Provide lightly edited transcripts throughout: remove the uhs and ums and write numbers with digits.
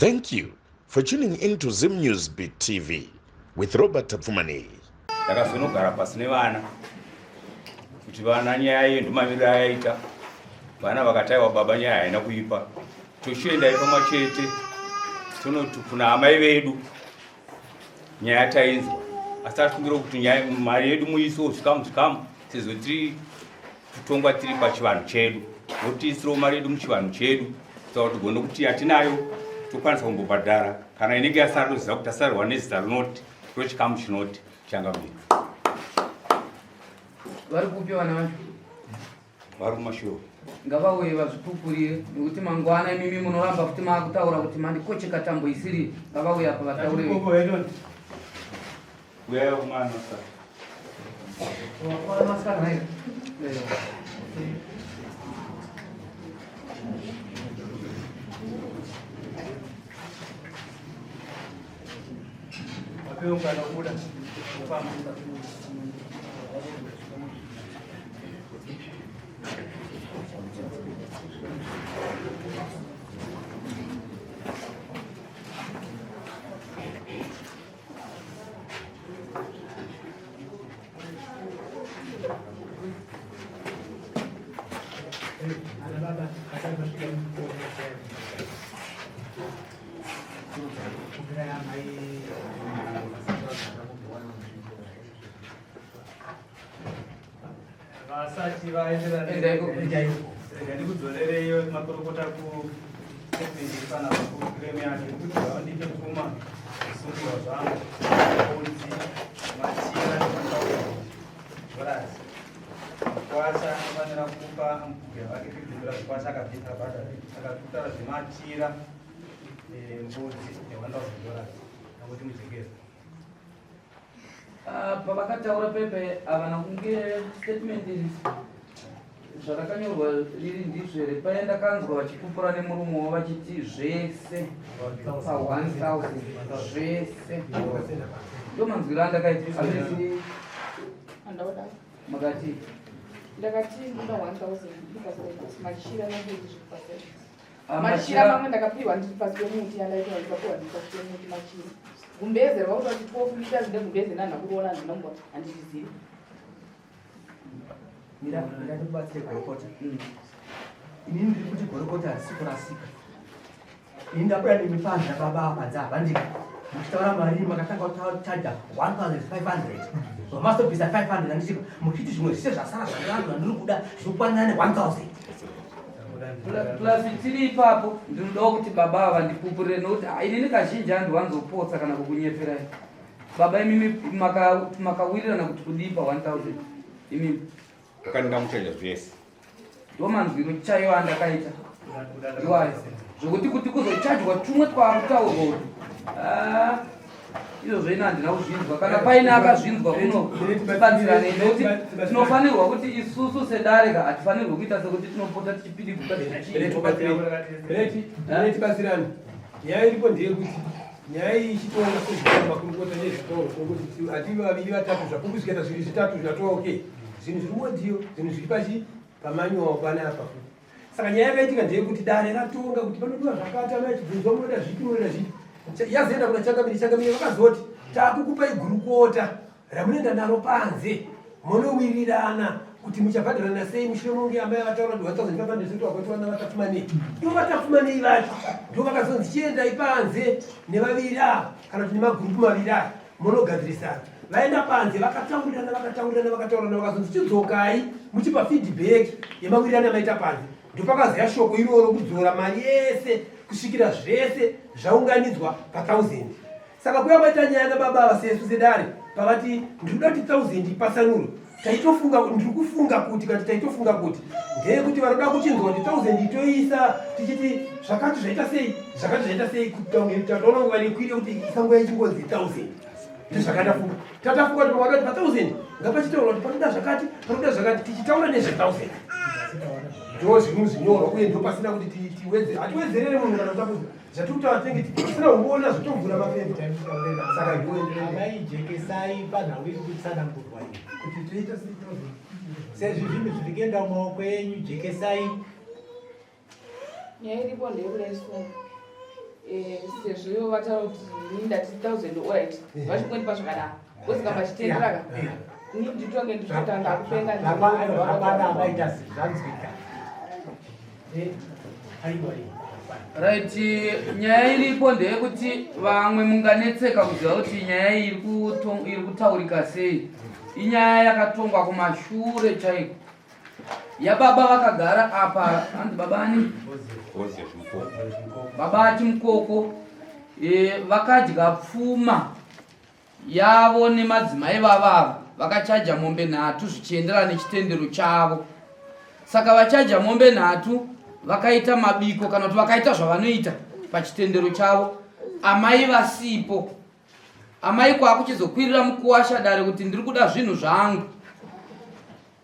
Thank you for tuning in to Zim News Beat TV with Robert Tapfumaneyi. Ndakazonogara pasi nevana kuti vana nyaya iyo ndomamiriro ayaita vana vakataiwa baba nyaya haina kuipa tochiendai pamwe chete tonoti kuna amai vedu nyaya tainzwa asi takumbira kuti nyaya mari yedu muisewo zvikamu zvikamu sezvo tiri kutongwa tiri pachivanhu chedu votiisirawo mari yedu muchivanhu chedu kuitira kuti tigone kuti yatinayo tokwanisa kumbobhadhara kana inenge yasara toziva kuti tasarirwa nezita rinoti rochikamu chinoti changamire. Vari kupi vana vacho? Vari kumashure. Ngavauye vazvipupurire nekuti mangwana imimi munoramba kuti maakutaura kuti mandikocheka tambo isiri. Ngavauye apa vataure. Uyai kumana sa. Vasati vaenderana rega ndikudzorereyo makurukota ku statement iri panapa kuclaim yacho yekuti vavandipe pfuma zvisungirwa zvangu mbudzi machira dollars mukwasha anofanira kupa mugera vake 50 dollars mukwasha akabvisa akataura zvemachira mbudzi ne 1000 dollars nokuti mujekese Ah, pavakataura pepe havana kunge statement iri zvarakanyorwa riri ndizvo here paye ndakanzwa vachipupura nemurume wavo vachiti zvese pa 1000 zvese ndo manzwiro andakaita Hazvisi- Andauda. makati Ndakati ndoda 1000 ndikasait machira nembudzi zviri pasait. Ah, Machira mamwe ndakapiwa ndiri pasi pemuti andaita ndikapiwa ndiri pasi pemuti machira. Gumbeze ravakuti vati 12 meters negumbeze nani kuriona handina kumbo handizvizivi. Mira, mira ndikubatsire gorokota. Inini ndiri kuti gorokota harisi kurasika. Ini ndabuda nemi panze baba apa panze apa ndika. Muchitaura mari makatanga kutaja 1500. Zvamazobvisa 500 handiti muchiti zvimwe zvese zvasara zvangu zvandiri kuda zvinokwanira ne 1000. Plus tiri ipapo ndinodawo kuti baba ava ndipupurire nokuti ah, inini kazhinji handiwanzopotsa kana kukunyeperai. Baba imimi makawirirana kuti kudii pa 1000 imimi. Akandingamuchaja zvese. Ndomanzwiro chaiyo andakaita iwayo zvokuti kuti kuzochajwa tumwe twakutaurwa kuti ah, izvozvo ini handina kuzvinzwa kana paine akazvinzwa kuno tibatsiranei nekuti tinofanirwa kuti isusu sedare ka hatifanirwi kuita sekuti tinopota tichipidiguka tichiibatsirani nyaya iripo ndeyekuti nyaya iyi ichitonga sezvitaura makurukota nezvitauro kuti hati vaviri vatatu zvapupu zvikaita zviri zvitatu zvinatova okay zvinhu zviri muodiyo zvinhu zviri pachi pamanyowa panapa futi saka nyaya yakaitika ndeyekuti dare ratonga kuti panodiwa zvakati amai achibvunzwa munoda zvipi munoda zvipi yazoenda kuna changamire changamire vakazoti takukupai gurukota ramunoenda naro panze monowirirana kuti muchabhadharana sei mushure monge amai vataura kuti 1500 sekuti vakwati vana vatapfumanei ivo vatapfumanei vacho ndo vakazonzi chiendai panze nevaviri ava kana kuti nemagurupu maviri aya monogadzirisana vaenda panze vakataurirana vakataurirana vakataurirana vakazonzi chidzokai muchipa feedback yemawirirano amaita panze ndopakaziya shoko iroro kudzora mari yese kusvikira zvese zvaunganidzwa pathousand saka kuya kwaita nyaya nababa ava sesu sedare pavati ndiri kuda kuti thousand ipatsanurwe taitofunga ndiri kufunga kuti kana taitofunga kuti ndeyekuti vanoda kuchinzwa kuti thousand itoisa tichiti zvakati zvaita sei zvakati zvaita sei kutaona nguva nekwire kuti isanguva yechingonzi thousand ndozvakatafunga tatafunga kuti pavada kuti pathousand ngapachitaurwa kuti panoda zvakati panoda zvakati tichitaura nezvethousand ndo zvinhu zvinyorwa uye ndopasina kuti tiwedzere hatiwedzerere munhu kana kutapudza zvatiri kutaura tinenge tisina kumboona zvotovhura mafembo saka amai jekesai panhau iri kutsanangurwa iyi kuti toita sei sezvi zvinhu zviri kuenda mumaoko enyu jekesai nyaya iripo ndeyekudai so. Eh, sezvo ivo vataura kuti ini ndati 1000 alright vachingondipa zvakadaro vozikamba vachitenderaka ini nditonge ndichitotanga kupenga. Zvakwana amaita zvanzwika. Aiwa. Right, nyaya iripo ndeyekuti vamwe munganetseka kuziva kuti nyaya iyi iri kutaurika sei. Inyaya yakatongwa kumashure chaiko yababa vakagara apa, hanzi baba ani? Baba aChimukoko. Vakadya pfuma yavo nemadzimai vavavo, vakachaja mombe nhatu zvichienderana nechitendero chavo. Saka vachaja mombe nhatu, vakaita mabiko kana kuti vakaita zvavanoita pachitendero chavo, amai vasipo. Amai kwakuchizokwirira mukuwasha dare kuti ndiri kuda zvinhu zvangu.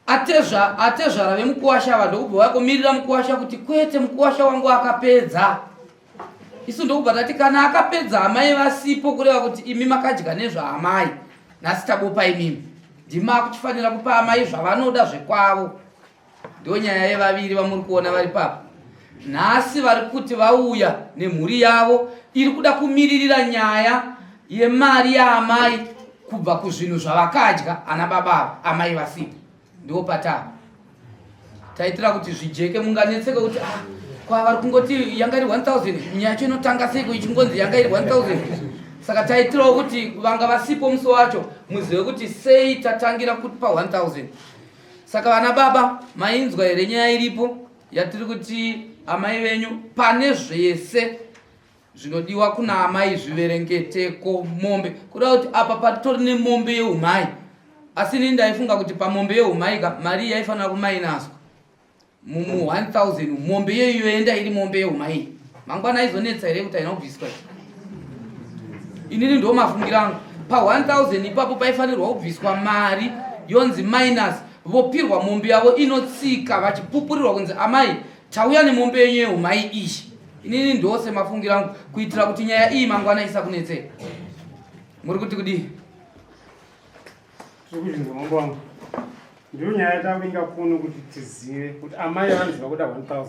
Atezvara vemukuwasha ava ndokubva vakomirira mukuwasha kuti kwete, mukuwasha wangu akapedza. Isu ndokubva tati kana akapedza amai vasipo, kureva kuti imi makadya nezvaamai. Nhasi tabopa imimi, ndima kuchifanira kupa amai zvavanoda zvekwavo. Ndo nyaya yevaviri vamuri kuona vari papa nhasi, vari kuti vauya nemhuri yavo iri kuda kumiririra nyaya yemari yaamai kubva kuzvinhu zvavakadya ana baba ava amai vasipo. Ndiwo patava taitira kuti zvijeke. Munganetseke kuti ah, kwavari kungoti yanga iri 1000, nyaya yacho inotanga seiko ichingonzi yanga iri 1000? Saka taitirawo kuti vanga vasipo musi wacho muzive kuti sei tatangira kupa 1000. Saka vana baba, mainzwa here nyaya iripo yatiri kuti amai venyu pane zvese zvinodiwa kuna amai zviverengeteko mombe, kuda kuti apa patori nemombe yeumai? Asi inini ndaifunga kuti pamombe yeumai ka, mari yaifanira kumainaswa mumu 1000, mombe iyoyo yoenda iri mombe yeumai. Mangwana aizonetsa here kuti haina kubviswa? Inini ndo mafungiro angu, pa1000 ipapo paifanirwa kubviswa mari yonzi minus, vopirwa mombe yavo inotsika, vachipupurirwa kunzi amai, tauya nemombe yenyu yeumai iyi. Inini ndo semafungiro angu, kuitira kuti nyaya iyi mangwana isakunetsei. Muri kuti kudii? Tiri kuzvinzwa, mambo wangu. Ndiyo nyaya yatavinga kuno kuti tizive kuti amai vanzi vakuda 1000,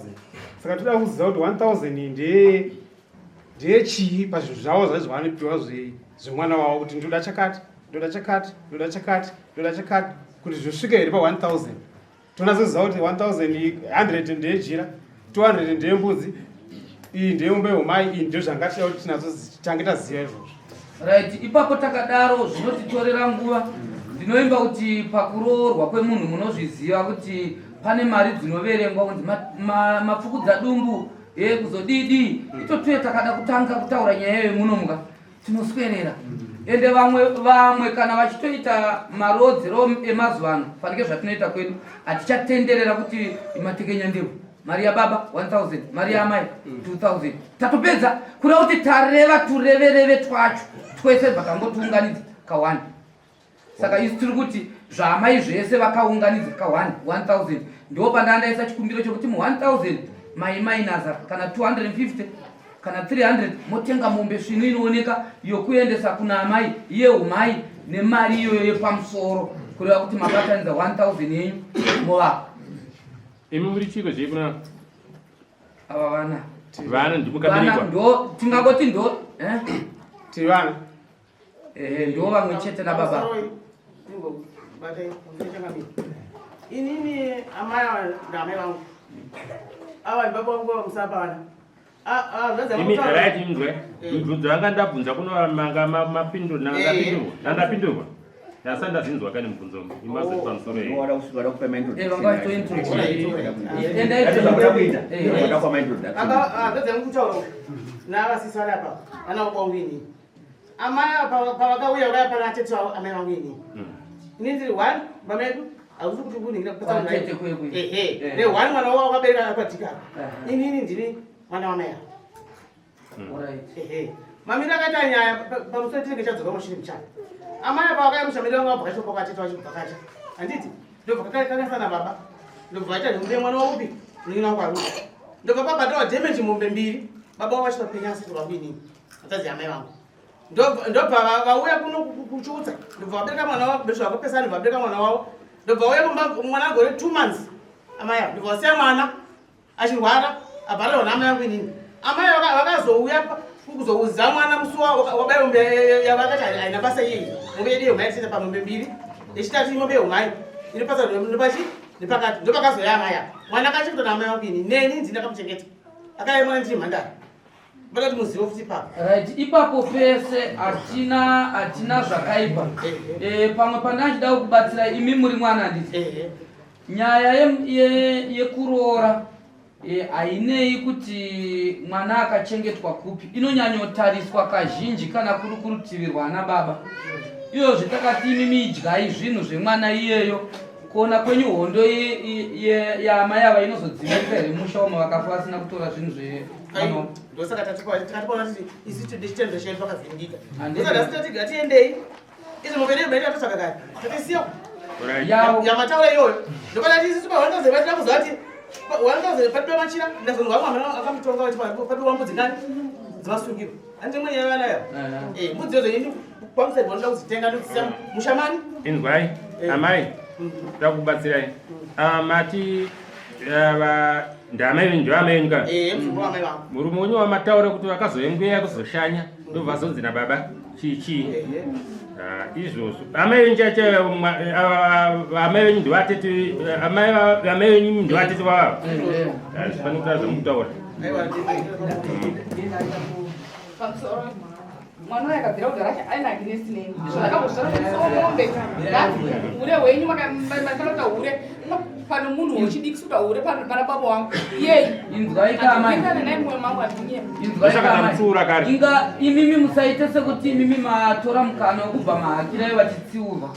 saka toda kuziva kuti 1000 iyi ndeyechii pazvinhu zvavo zvaizvo vanopiwa zvemwana wavo, kuti ndoda chakati, ndoda chakati, ndoda chakati, ndoda chakati, kuti zvosvika here pa1000. Tonatsoziva kuti 1100 ndeyejira, 200 ndeyembudzi, iyi ndeyombe yeumai, iyi ndio zvangatida kuti tinatso tange taziva izvozvo. Right, ipapo takadaro zvinotitorera nguva. Ndinoimba kuti pakuroorwa kwemunhu, munozviziva kuti pane mari dzinoverengwa kunzi mapfukudza dumbu e kuzodidi itotuye. Takada kutanga kutaura nyaya iyoyo munomuka tinoswerera. Ende vamwe kana vachitoita marodzero emazuva ano, fanike zvatinoita kwedu, hatichatenderera kuti matekenya ndiro mari yababa 1000, mari yaamai 2000, tatopedza. Kuda kuti tareva turevereve twacho twese bvatangotiunganidza ka1. Saka isu tiri kuti zvaamai zvese vakaunganidza ka1 1000, ndo pandandaisa chikumbiro chokuti mu1000 maimainaza kana 250 kana 300, motenga mombe svinu inooneka yokuendesa kuna amai yeumai nemari iyoyo yepamusoro, kureva kuti mabatanidza 1000 yenyu movapa. Imi muri chiko zvekuna Ava vana. Vana vana ndimukaberekwa? Ndo tingangoti ndo eh? Tiri vana. Ehe, ndo vamwe chete nababa. Inini amai ava ndaamai vangu, ava ndibaba vangu vamusapa vana. Imi right, inzwe mibvunzo yanga ndabvunza kuno manga mapindurwa, ndapindurwa, ndandapindurwa, ndasati ndazinzwa kani mubvunzo imazoti pamusoro iyi. Eh, vanga vachitointroduce. Endai. Hanzvadzi yangu kutaura navasisi vari apa, vana vangu inini. Amai ava pavakauya, vakauya pana atete vavo, amai vangu inini. Ini ndiri one mama edu, hausi kuti kuningira. Kwatete kwekwe. Ehe. Ne one mwana wavo wakabereka apadika apa. Inini ndini mwana wamai ava. Ehe, mamiri akaita nyaya pamusoro tinenge chadzoka mushure muchana. Amai apa vakauya mushamiri vangu vabvakacha kwakatete vachibvakacha, handiti? Ndobva kakanasana baba, ndobva vaita nhumbi yemwana waupi munin'ina wangu aruka, ndobva pabhadharwa damage mombe mbiri, baba wavo vachitopenya asiti vangu inini, hanzvadzi yamai vangu. Ndobva vauya kuno kuchiutsa, ndobva vabereka mwana wavo, besvo vakapesana, ndobva vabereka mwana wavo, ndobva vauya kumba mwana agore 2 months. Amai ava ndobva vasiya mwana achirwara, abhararwa naamai vangu inini. Amai vakazouya. Kuzoudza mwana musi wabaya mombe yavakati haina basa iyeyi. Mombe yedu yehumai tichiita pamombe mbiri. Yechitatu imombe yehumai inopasa nepachi nepakati. Ndopakazoya amai apa. Mwana akachengeta naamai vangu ini. Neni ndini ndakamuchengeta. Akauya mwana ndiri mhandara. Vakati muzivo futi ipapo. Right, ipapo pese hatina hatina zvakaipa. Eh, pamwe pandachida kukubatsira imi muri mwana handiti? Nyaya yekuroora ye hainei kuti mwana akachengetwa kupi, inonyanyotariswa kazhinji kana kuri kurutivi rwana baba. Iyozve takati imimi idyai zvinhu zvemwana iyeyo, kuona kwenyu hondo yaamai ava inozodzivika here musha umo vakafa vasina kutora zvinhu zvemwana? Ndosaka takatipaona kuti isu tichitendo chedu pakavhiringika. Ndosaka tati ngatiendei izvo mombe yedu yatotsvaga kare tatisiya yamataura iyoyo ndopana tisi pa 1000 vatira kuziva kuti 1000 padiwa machira ndazonzwa vamwe vanhu vakamutonga vati padiwa mbudzi ngani dzemasungiro andi mwe yavana ya eh mbudzi yozo yini kwamusai vanoda kuzitenga ndodzisiya mushamani inzwai eh. amai ndakubatsirai ah, mati eh, ndamai venyu ndoamai venyu ka eh, murume wenyu wamataura kuti vakazoenguya kuzoshanya ndobva azonzi nababa chii chii ah, izvozvo amai venyu chaicho amai venyu ndivatete amai venyu ndivatete vavo hazvifaniri kutaura zvamukutaura mwana uyo akabvira kudhara ake aina against neni izvo ndakambozvitaura kuti mombe ngati hure hwenyu makanoita hure pano munhu wechidiki suta hure pana baba wangu iyeyi inzwai kama naye mwoyo mangu andinyepa inzwai kama inga imimi musaite sekuti imimi matora mukana wekubva mahakirai vachitsiurwa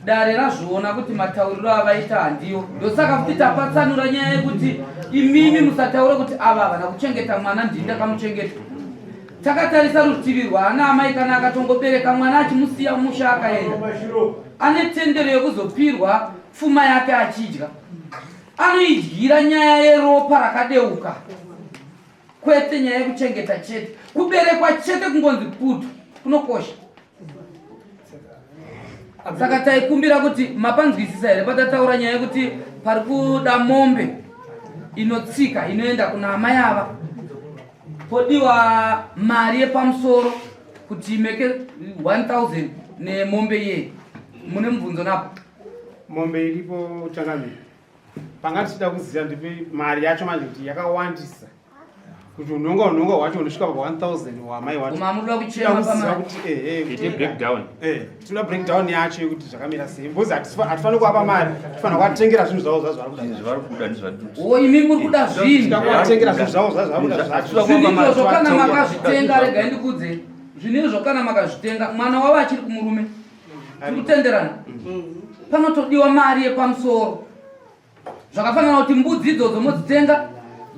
Dare razviona kuti matauriro avaita handiyo, ndosaka futi tapatsanura nyaya yekuti imimi musataure kuti ava havana kuchengeta mwana, ndini ndakamuchengeta. Takatarisa rutivi rwaana amai, kana akatongobereka mwana achimusiya musha akaenda, ane tendero yekuzopirwa pfuma yake achidya. Anoidyira nyaya yeropa rakadeuka, kwete nyaya yekuchengeta chete. Kuberekwa chete kungonzi putu kunokosha. Saka taikumbira kuti mapanzwisisa here patataura nyaya yekuti pari kuda mombe inotsika inoenda kuna amai ava, podiwa mari yepamusoro kuti imeke 1000 nemombe iyeyi. Mune mubvunzo napo? Mombe iripo changamire, panga tichida kuziva ndipe mari yacho manje kuti yakawandisa kuti unonga unonga hwacho unosvika pa 1000 wamai wacho. Mamuda kuchema pamari. Kuti eh eh ite breakdown. Eh, tinoda breakdown yacho yekuti zvakamira sei. Because hatifaniri kuapa mari, tifanira kuvatengera zvinhu zvavo zvazvo vari kuda. Zvavari kuda ndizvo. O imi muri kuda zvinhu. Tinoda kuvatengera zvinhu zvavo zvazvo vari kuda zvacho. Zvinhu izvozvo kana makazvitenga regai ndikudze. Zvinhu izvozvo kana makazvitenga mwana wavo achiri kumurume. Tiri kutenderana. Panotodiwa mari yepamusoro. Zvakafanana kuti mbudzi idzodzo modzitenga,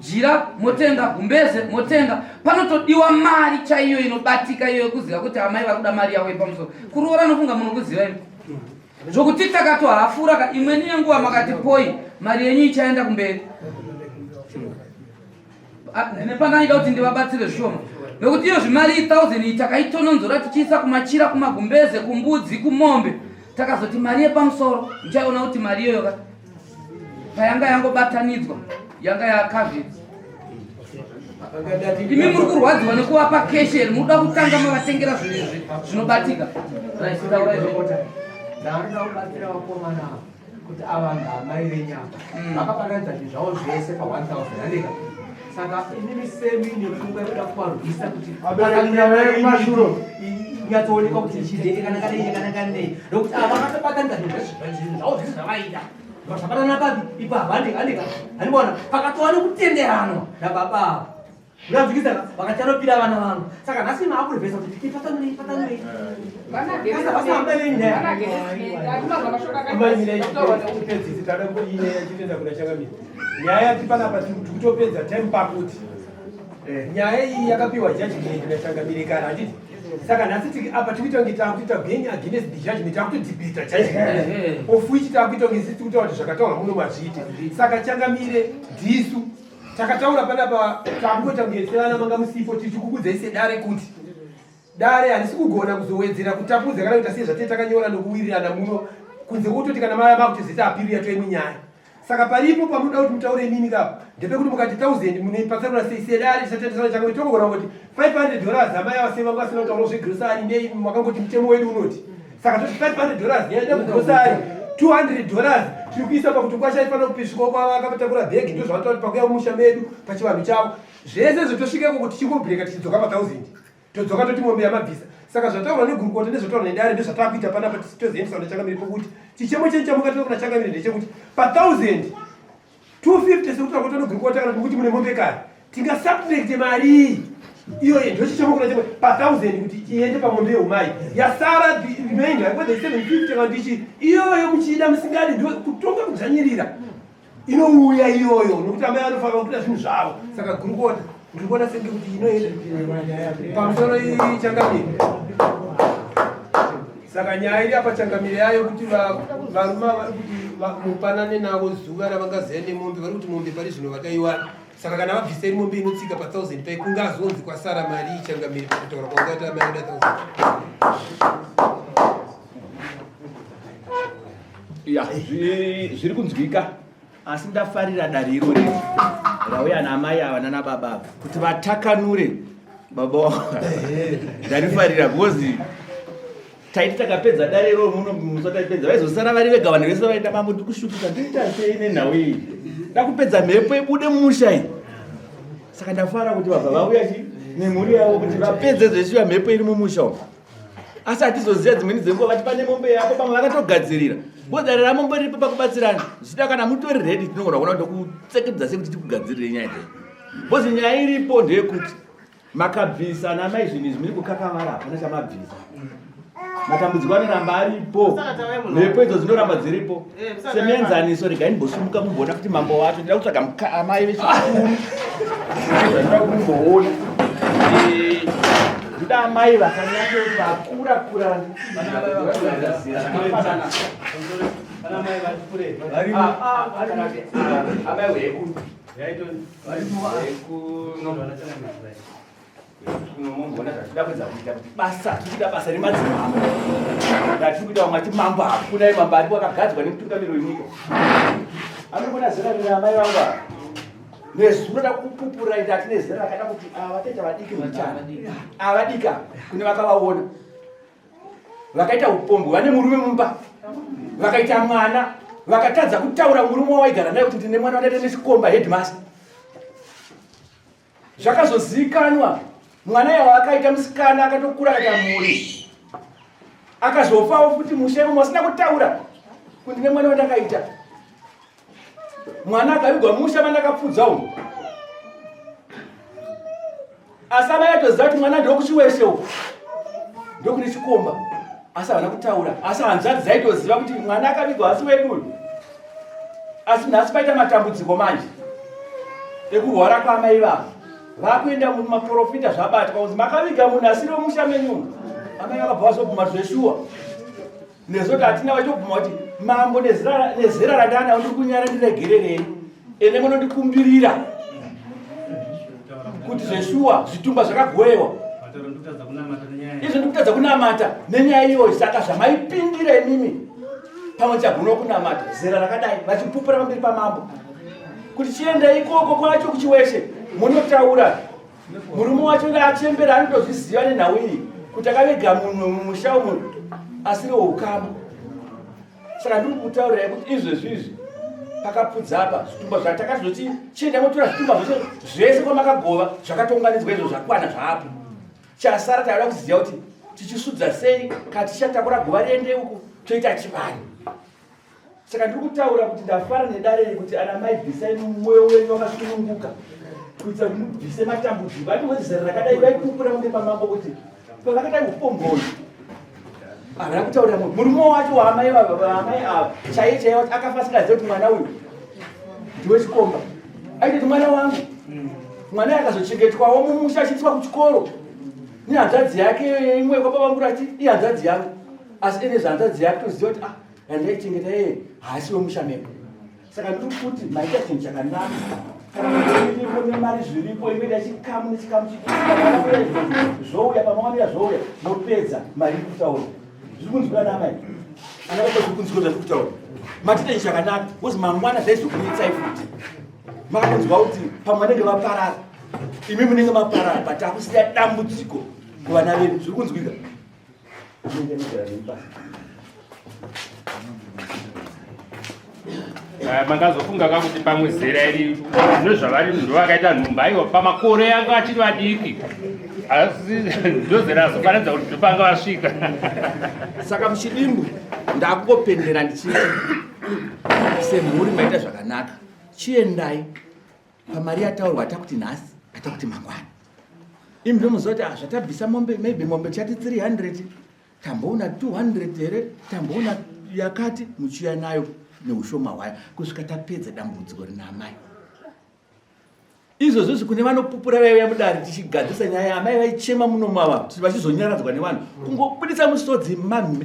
jira motenga, gumbeze motenga. Panotodiwa mari chaiyo inobatika iyo yekuziva kuti amai vari kuda mari yavo yepamusoro. Kuroora nofunga munokuziva imi. Zvokuti takatohafura ka imweni yenguva makati poi mari yenyu ichaenda kumberi. Ah, ndine pandaida kuti ndivabatsire zvishoma nekuti iyo zvimari 1000 iyi takaitononzora tichiisa kumachira kumagumbeze kumbudzi kumombe takazoti mari yepamusoro muchaiona kuti mari iyoyo ka payanga yangobatanidzwa yanga yakavhidza imi muri kurwadziwa nekuvapa keshi here munoda kutanga mavatengera zvinhu izvi zvinobatika ndaanoda kubatsira vakomana kuti ava ndaamai venyama mm. vakabatanidza zvinhu zvavo zvese pa 1000 andika saka inini semi nepfungwa yekuda kuvarwisa kuti nyatsoonekwa kuti chideke kana kanei kana kanei nokuti ava vakatobatanidza zvinhu zvavo zvese zvavaida zvabatana papi ipapo andika andika andibona pakatova nekutenderanwa nababa ava Unanzwikisa vakachanopira vana vangu. Saka nhasi maakurevesa kuti ipatsanurei ipatsanurei. Nyaya yati panapa tikutopedza time pakuti eh, nyaya iyi yakapiwa judgment nachangamire kare handiti saka nhasi apa tikuita kunge takuita going against the judgment takutodebata judgment of which takuita kunge sisi tikutaura kuti zvakataurwa muno mazviite saka changamire ndisu Takataura panapa takungoita kunge sevana manga musipo tichikukudzai sedare kuti dare harisi kugona kuzowedzera kutapudza kana kuita sei zvatee takanyora nokuwirirana muno kunze kwekutoti kana mava makutozoita apiri yato imwe nyaya. Saka paripo pamunoda kuti mutaure imimi kapo ndepekuti mukati 1000 munoipatsanura sei sedare tisatendesana changamire tongogona kungoti 500 dollars amai ava sei vanga vasina kutaura zvegrosari nei makangoti mutemo wedu unoti saka toti 500 dollars yaenda kugrosari 200 dollars tiri kuisa pakuti kwasha aifanira kupisvikawo kwavakatakura bhegi ndozvavanotaura kuti pakuya mumusha medu pachivanhu chavo zvese izvo tosvikeko kuti tichingobreaka tichidzoka pa 1000 todzoka toti mombe yamabvisa saka zvataurwa negurukota nezvataurwa nedare ndezvatakuita panapa tozoendesa kuna changamire pokuti chichemo chenyu chamungatora kuna changamire ndechekuti pa 1000 250 sekutaura kwataura negurukota kana kuti mune mombe kare tingasubtracte mari iyi iyoyo ndochichemo kuna changamire pa 1000 kuti iende pamombe yeumai yasara remainder whether 750 kana ndichi iyoyo muchiida musingadi ndo kutonga kudzvanyirira inouya iyoyo nokuti amai vanofanira kuita zvinhu zvavo saka gurukota ndiri kuona senge kuti inoenda pamusoro ichangamire saka nyaya iri apa changamire yayo kuti varume vari kuti mupanane navo zuva ravangaziva nemombe vari kuti mombe pari zvino vakaiwana saka kana vabvisa iri mombe inotsika pa 1000 pai kungazonzi kwasara mari ichangamire pakutaura kwangaita amai oda 1000 ya zviri kunzwika asi ndafarira dare irori rauya naamai ava nana baba ava kuti vatakanure baba wavo ndarifarira because taiti takapedza dare iroro muno musa taipedza vaizosara vari vega vanhu vese vaenda mambo ndikushupika ndoita sei nenhau iyi ndakupedza mhepo ibude mumusha iyi saka ndafara kuti vabva vauya chi nemhuri yavo kuti vapedze zveshuwa mhepo iri mumusha umu asi hatizoziva dzimweni dzenguva vati pane mombe yako pamwe vakatogadzirira bo dare ramombe riripo pakubatsirana zvichida kana mutori redi tinogona kuona kuti tokutsekedza sei kuti tikugadzirire nyaya dzedu bcause nyaya iripo ndeyekuti makabvisa ana mai zvinhu izvi muri kukakavara hapana chamabvisa matambudziko anoramba aripo mhepo idzo dzinoramba dziripo eh, semuenzaniso regai ndimbosumuka mumboona kuti mambo wacho ndida kutsvaga amai vechikuru ndida kumboona eh, ndida amai vakanyatso vakura kura amai weku unomboona zvatida kuedza kuita kuti basa tiri kuita basa remadzimambo ratiri kuita vamwe vati mambo hakuna mambo aripo akagadzwa nemutungamiri wenyika anokuona zera rine amai vangu ava nezuro ndakupupura ita atine zera rakada kuti ava vataita vadiki mbichana ava vadiki ava kune vakavaona vakaita upombwe vane murume mumba vakaita mwana vakatadza kutaura murume wawaigara naye kuti ndine mwana wandaita nechikomba headmaster Zvakazozivikanwa mwana yawo akaita musikana akatokura akaita mhuri akazofawo futi musha imomo asina kutaura kuti ndine mwana wandakaita mwana akavigwa musha mandakapfudza umu asi amai atoziva kuti mwana ndokuchiweshe uku ndokune chikomba asi havana kutaura asi hanzvadzi dzaitoziva kuti mwana akavigwa asi wedu uyu asi nhasi paita matambudziko manje ekurwara kwaamai vavo vakuenda mumaprofita zvabatwa kunzi makaviga munhu asiri wemusha menyu amai vakabva vazobvuma zveshuwa nezoti hatina vachitobvuma kuti mambo nezera randana ndiri kunyara ndiregererei ende munondikumbirira kuti zveshuwa zvitumba zvakagoewa izvo ndikutadza kunamata nenyaya iyoyo saka zvamaipindira imimi pamwe chagona kunamata zera rakadai vachipupura pamberi pamambo kuti chienda ikoko kwacho kuchiweshe munotaura murume wacho achembera anotozviziva nenhau iyi kuti akavega munhu mumusha umu asiri weukama saka ndiri kutaurirai kuti izvezvi izvi pakapfudza apa zvitumba zvatakazoti chienda motora zvitumba zvose zvese kwamakagova zvakatounganidzwa izvo zvakwana zvaapo Chasara tauda kuziva kuti tichisudza sei kana tichatakura guva riende uku toita chivanhu. Saka ndiri kutaura kuti ndafara nedare iri kuti ana mai bvisai mwoyo wenyu wakasununguka kuitira kuti mubvise matambudziko. Ati zera rakadai vaipupura kunge pamambo kuti pavakadai upomboi havana kutaurira munhu murume wacho waamai vaamai ava chaiye chaiye wacho akafa asingazive kuti mwana uyu ndiwechikomba aitoti mwana wangu mwana akazochengetwawo mumusha achiiswa kuchikoro nehanzvadzi yake imwe kwababa vangu rati ihanzvadzi yangu asi ene zvahanzvadzi yake toziva kuti ah yandaichengeta yeye haasi wemusha mepo saka ndiri kuti maita chinhu chakanaka kana iripo nemari zviripo inoita chikamu nechikamu chikuu zvouya pamawanira zvouya mopedza mari iri kutaura zviri kunzwika naamai ana baba zviri kunzwika zvandiri kutaura. Matita chakanaka because mangwana zvaizokunetsai futi. Makanzwa kuti pamwe vanenge vaparara, imi munenge maparara, but akusiya dambudziko kuvana vedu. Zviri kunzwika? Eh, mangazofunga ka kuti pamwe zera iri ndozvavari ndovakaita nhumba aiwa pamakore anga achiri vadiki asi ndozera azofanidza kuti ndopanga vasvika. Saka muchidimbu ndakungopendera ndichiti semhuri maita zvakanaka, chiendai pamari yataurwa, takuti nhasi atakuti mangwana. Imi ndomuziva kuti ah, zvatabvisa mombe, maybe mombe tichati 300, tamboona 200 here, tamboona yakati, muchiuya nayo neushoma hwayo kusvika tapedza dambudziko rina amai. Izvozvo izvi kune vanopupura vaiuya mudare tichigadzirisa nyaya, amai vaichema muno mava vachizonyaradzwa nevanhu. Kungobudisa musodzi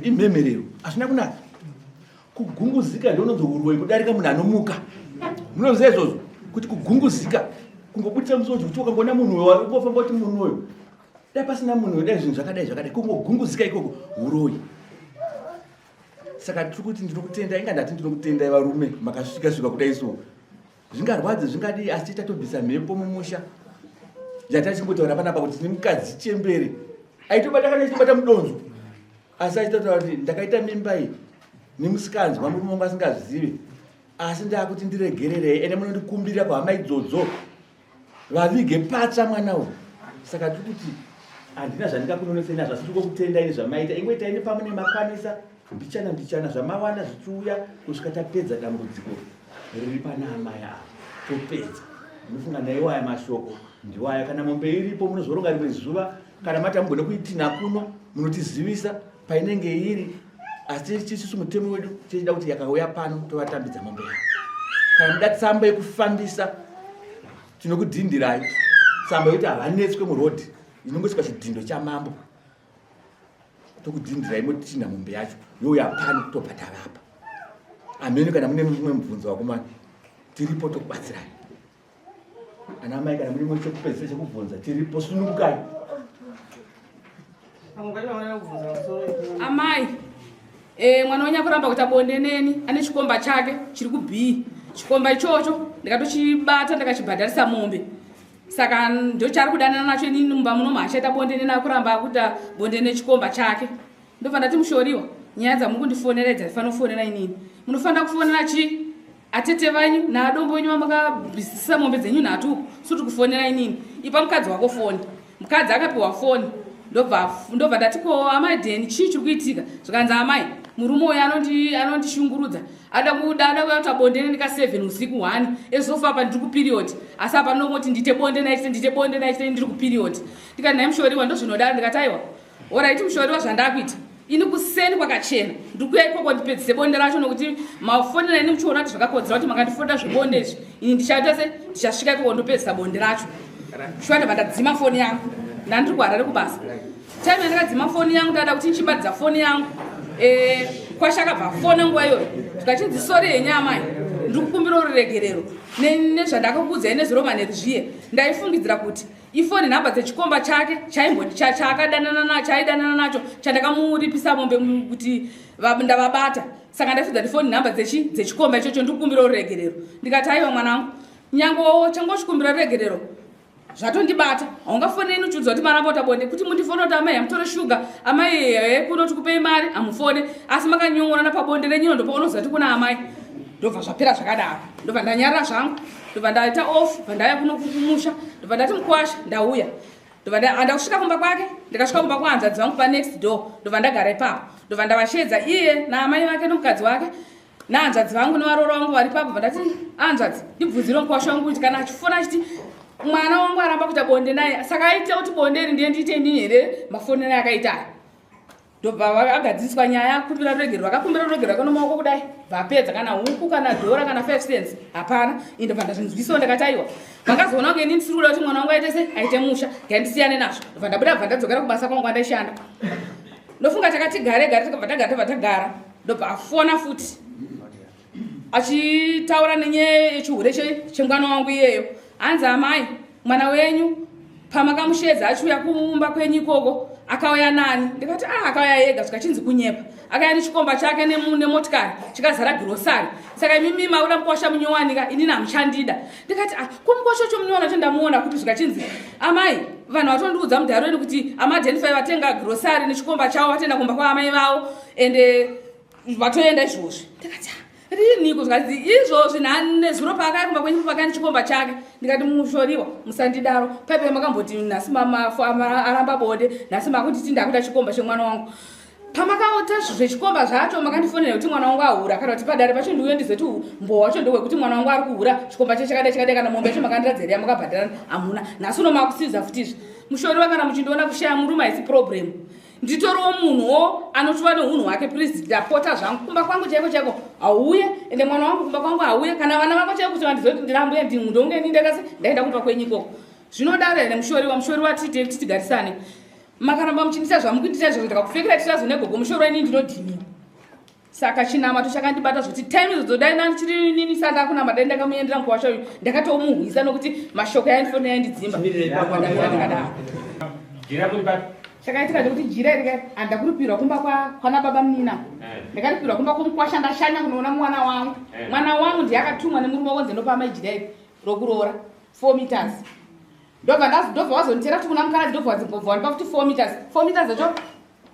imhemherero, hazvina kunaka. Kugunguzika ndononzi uroyi kudarika munhu anomuka. Munoziva izvozvo kuti kugunguzika kungobudisa musodzi, kuti ukangoona munhu uyo ungofamba kuti munhu uyo dai pasina munhu uyo dai zvinhu zvakadai zvakadai, kungogunguzika ikoko uroyi. Saka tiri kuti ndinokutendai, inga ndati ndinokutendai varume makasvika svika kudai so. Zvingarwadze zvingadii, asi tatobvisa mhepo mumusha yatachingotaura panapa kuti tine mukadzi chembere aitobata kana achitobata mudonzo, asi achitotaura kuti ndakaita mimba iyi nemusikanzwa, murume wangu asingazvizive, asi ndakuti ndiregererei, ende munondikumbirira kuhama idzodzo vavige patsva mwana uyu. Saka tiri kuti handina zvandingakunonotsei nazvo, asi tiri kukutendai nezvamaita. Ingoitai nepamune makwanisa mbichana mbichana zvamawana zvichiuya kusvika tapedza dambudziko riri pana amai ava, topedza. Ndinofunga naiwaya mashoko ndiwaya. Kana mombe iripo munozoronga rimwe zuva, kana mati amugone kuitina kuno munotizivisa painenge iri, asi chisusu mutemo wedu tichida kuti yakauya pano tovatambidza mombe yavo. Kana muda tsamba yekufambisa tinokudhindirai tsamba yekuti havanetswe murodhi, inongoiswa chidhindo chamambo, tokudhindirai motinha mombe yacho youya pano tobva tavapa. Amene kana mune mumwe mubvunzo wakomana, tiripo tokubatsirai. Ana mai, kana mune mumwe chekupedzisa chekubvunza, tiripo, sunungukai. Amai, eh, mwana wenyu akuramba kuita bonde neni, ane chikomba chake chiri kubhii. Chikomba ichocho ndikatochibata ndakachibhadharisa mombe, saka ndochaari kudanana nacho. Inini mumba muno maachaita bonde neni, akuramba akuita bonde nechikomba chake. Ndobva ndati, mushoriwa, nyaya dzamuri kundifonera idzi hatifanira kufonera inini, munofanira kufonera chii atete vanyu naadombo wenyu vamakabvisisa mombe dzenyu nhatu uku, suti kufonera inini. Ipa mukadzi wako foni. Mukadzi akapiwa foni, ndobva ndati, ko amai Deni, chii chiri kuitika? Zvikanzi, amai, murume uyu anondishungurudza, ada kuda ada kuita bonde neni ka 7 usiku 1 ezofa, apa ndiri kuperiod, asi apa ndongoti ndiite bonde naite, ndiite bonde naite, ndiri kuperiod. Ndikati, nhai mushoriwa, ndozvinodaro? Ndikati, aiwa. Alright mushoriwa, zvandakuita ini kuseni kwakachena ndikuya ikoko ndipedzise bonde racho, nokuti mafonera ini muchiona kuti zvakakodzera kuti makandifonera zvebonde izvi, ini ndichaita se ndichasvika ikoko ndopedzisa bonde racho. Shuwa ndabva ndadzima foni yangu, ndandiri kuHarare kubasa. Time yandakadzima foni yangu, ndada kuti ndichibatidza foni yangu, eh, kwasha akabva afona nguva iyoyo, zvikachinzi, sorry henyu amai, ndiri kukumbira ruregerero nezvandakakuudzai nezuro manheru zviye. Ndaifungidzira kuti ifoni nhamba dzechikomba chake chaaidanana nacho chandakamuripisa mombe kuti ndavabata, saka ndaifudza kuti foni nhamba dzechikomba ichocho, ndikukumbira ruregerero. Ndikati, aiwa mwanangu, nyange changochikumbira ruregerero zvatondibata, haungafoneri uchiudza kuti maramba uta bonde kuti mundifone kuti amai hamutore shuga, amai he kuno tikupei mari, hamufone, asi makanyongorana pabonde renyino, ndopaunoziva kuti kuna amai. Ndobva zvapera zvakadaro, ndobva ndanyarara zvangu, ndobva ndaita off, bva ndauya kuno kumusha, ndobva ndati, mukwasha, ndauya. Ndobva ndakusvika kumba kwake, ndikasvika kumba kwahanzvadzi vangu panext door, ndobva ndagara ipapo, ndobva ndavashedza iye naamai vake nomukadzi wake nahanzvadzi vangu nevaroro vangu vari papo. Bva ndati, hanzvadzi, ndibvunzire mukwasha wangu kuti kana achifona achiti mwana wangu aramba kuita bonde naye, saka aite kuti bonde iri ndiye ndiite inini here mafonero akaita aya? Ndobva agadziriswa nyaya, akumbira ruregerero, akakumbira ruregerero akano maoko kudai, bvapedza. Kana huku, kana dhora, kana 5 cents hapana. Ini ndobva ndazvinzwisawo, ndakati, aiwa, vangazoona kunge inini ndisiri kuda kuti mwana wangu aite se aite musha, ngandisiyane nazvo. Ndobva ndabuda, bva ndadzokera kubasa kwangu kwandaishanda. Ndofunga takati gare gare, tikabva tagara, tobva tagara, ndobva afona futi achitaura nenyaya yechihure chemwana wangu iyeyo. Hanzi, amai, mwana wenyu pamakamushedza achiuya kumba kwenyu ikoko Akauya nani? Ndikati ah, akauya ega. Zvikachinzi kunyepa, akauya nechikomba chake nemotikari chikazara girosari. Saka imimi makuda mukwasha munyowanika, inini hamuchandida. Ndikati ah, ko mukwasha wacho munyowana cho ndamuona kuti? Zvikachinzi amai, vanhu vatondiudza mudharo wedu kuti amadenifai vatenga girosari nechikomba chavo, vatenda kumba kwaamai vavo ende vatoenda izvozvi. Ndikati ah, riniko? Zvikanzi izvozvi nezuro paakaya kumba kwenyu pakaya nechikomba chake. Ndikati mushoriwa, musandidaro. Paipe makamboti nhasi aramba bonde, nhasi makunditi ndakuda chikomba chemwana wangu. Pamakaota zvechikomba zvacho makandifonera kuti mwana wangu ahura, kana kuti padare pacho ndiuye ndizoti mbo wacho ndewekuti mwana wangu ari kuhura, chikomba che chakadai chakadai, kana mombe yacho makandiradzera yamakabhadharana hamuna. Nhasi uno makusiza futizve mushoriwa. Kana muchindiona kushaya murume haisi problem, nditoriwo munhuwo anotova neunhu hwake. Please, ndapota zvangu, kumba kwangu chaiko chaiko hauye, ende mwana wangu kumba kwangu hauye, kana vana vako chaiko kuti vandizoti ndirambuye ndonge ndindakase ndaenda kumba kwenyu ikoko. Zvinodaro here mushoriwa? Mushoriwa, tiite titigarisane. Makaramba muchindiita zvamukuindita izvozvo, ndikakupfekera tirazo negogo. Mushoriwa, inini ndinodhiniwa. Saka chinamato chakandibata zvoti time idzodzo dai ndandichiri nini sandakunama, dai ndakamuendera mukuwasha uyu ndakatomuhwisa, nokuti mashoko yaindifonera yaindidzimba ndakadaro. Jira muri papi? Chakaitika ndekuti jira iri handakuripirwa kumba kwana baba munina. Ndakaripirwa kumba kwomukwasha, ndashanya kunoona mwana wangu. Mwana wangu ndiye akatumwa nemurume wonze ndopa amai jira iri rokuroora 4 meters. Ndobva wazonditera kuti kuna mukaradzi, ndobva wadzibva futi 4 meters, 4 meters acho.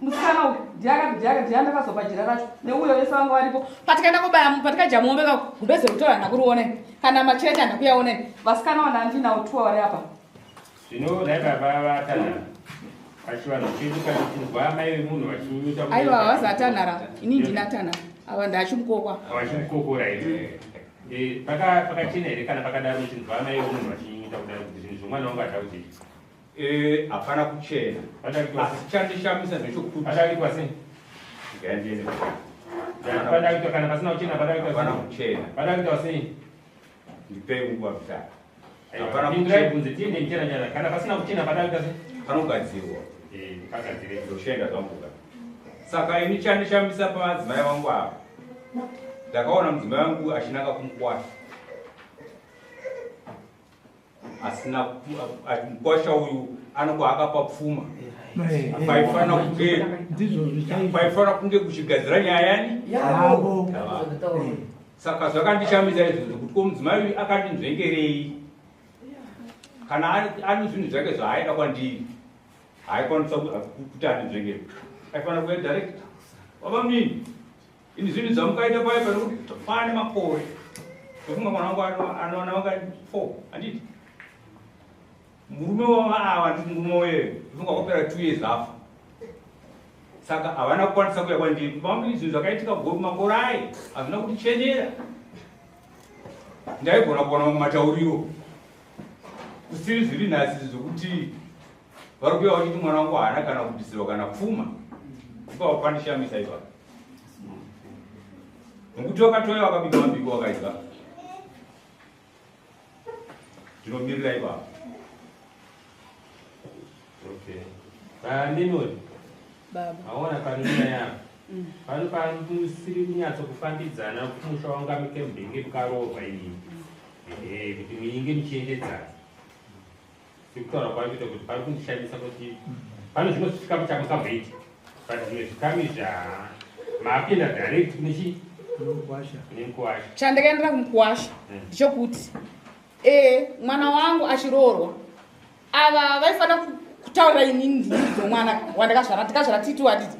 Musikana uyu ndiye ndakazopa jira racho neuyo vese vanga varipo patikaenda kobaya, patikaja mombe kako. Gumbeze rekutora handina kuriona, kana machira acho handina kuyaona. Vasikana vana ndinawo tuwa vari apa. Zvino dai baba vatanhara pachivanhu chedu, kana chinzwa amai vemunhu vachinyunyuta. Aiwa, havazi atanhara, ini ndina atanhara, ava ndachimukokwa. Vachimukokora here? Pakachena here kana pakadaro, chinzwa amai vemunhu vachinyunyuta kudaro kuti zvinhu zvomwana wangu hada kuti? Hapana kuchena, asi chandishamisa ndechekuti Padakuitwa sei? Ngaendiende. Padakuitwa, kana pasina kuchena padakuitwa Hapana sei? kuchena. Padakuitwa sei? Ndipei nguva kutanga. Hapana Pindurai kuchena. bvunze, tiende mchana chana. Kana pasina kuchena padakuitwa sei? Panogadzirwa. Pagadzire. Ndoshenda zvambuka. Saka ini chandishamisa pamadzimai vangu ava, ndakaona mudzimai wangu achinanga kumukwasha asina mukwasha uyu anokwa akapa pfuma. Paifanira kunge paifanira kunge kuchigadzira nyaya yani Yavo. Saka zvakandishamisa izvozvo kuti ko mudzimai uyu akandinzvengerei? Kana ane zvinhu zvake zvaaida kwandiri, haikwanisa kuti andinzvengere, aifanira kuya direct. Baba munini, ini zvinhu zvamukaita paya panokuti pane makore, ndofunga mwana wangu anowana vanga 4, handiti? Murume wava ava, nditi murume weyo, ndofunga kwapera 2 years afa. Saka havana kukwanisa kuya kwandiri. Baba, zvinhu zvakaitika makore ai hazvina kutichenera. Ndaigona kuwana mamwe matauriro kusiri zviri nhasi zvokuti vari kuuya vachiti mwana wangu haana kana kubvisirwa kana pfuma. Ipapa pandishamisa ipapo, nokuti vakatouya vakabika mabiko vakaidya. Ndinomirira ipapo. Okay, pamemory. Baba. Aona panomira yavo pano pamusiri kunyatso kufambidzana kuti musha wanga mukembenge mukarovha inini, ehe, kuti muinge muchiendedzana sekutaura kwaikuita kuti pari kundishamisa kuti pano zvimwe zvikamu chamukamboita, but zvimwe zvikamu izvi maakuenda direct kune chii? Kune mukuwasha. Chandakaendera kumukuwasha ndechekuti mwana wangu achiroorwa, ava vaifanira kutaurira inini, ndinini dzomwana wandakazvara, ndikazvara titi waditi.